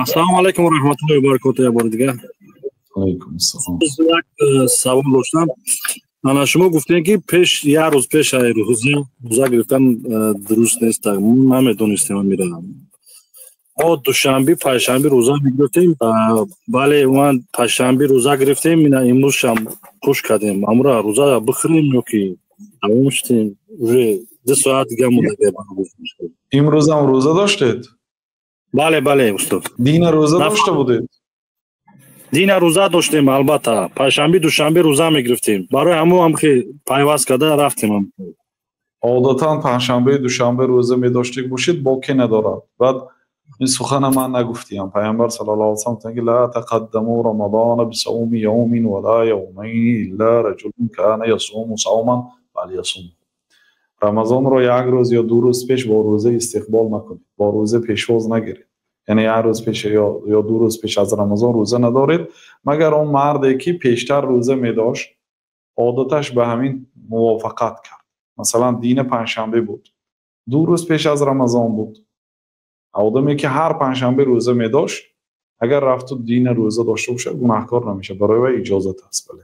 Ассалому алайкум ва раҳматуллоҳи ва баракотуҳ. Як бори дигар. Алайкум ассалом. Як савол доштам. Ана, шумо гуфтем, ки пеш, як рӯз пеш рӯза гирифтан дуруст нест. Намедонистем амира. Мо душанби, панҷшанби рӯза мегирифтем. Бале, ман панҷшанби рӯза гирифтем, ина имрӯзшам хуш кардем. Амра рӯза бихӯрем ё ки давом шудем? Уже 2 соат дига монда. Имрӯзам рӯза доштед? Бале, устод. Дина рӯза дошта будед? Дина рӯза доштем, албатта. Панҷшанби, душанбе рӯза мегирифтем, барои ҳамон ҳам ки пайваст карда рафтем. Одатан панҷшанбеи душанбе рӯза медоштед бошед, боке надорад. Баъд ин сухана ман нагуфтиям. Пайғамбар саллаллоҳу алайҳи васаллам гуфтанд, ки ла тақаддаму рамадона бисавми явмин вала явмайни илла раҷулун кана ясуму савман фалясум. Рамазонро як рӯз ё 2 рӯз пеш бо рӯза истиқбол накунед, бо рӯза пешвоз нагиред, яъне як рӯз пеш ё 2 рӯз пеш аз Рамазон рӯза надоред, магар он марде ки пештар рӯза медошт, одаташ ба ҳамин мувофиқат кард. Масалан, дина панҷшанбе буд, 2 рӯз пеш аз Рамазон буд. Одаме ки ҳар панҷшанбе рӯза медошт, агар рафту дина рӯза дошта бошад, гунаҳкор намешавад, барои вай иҷозат аст, бале.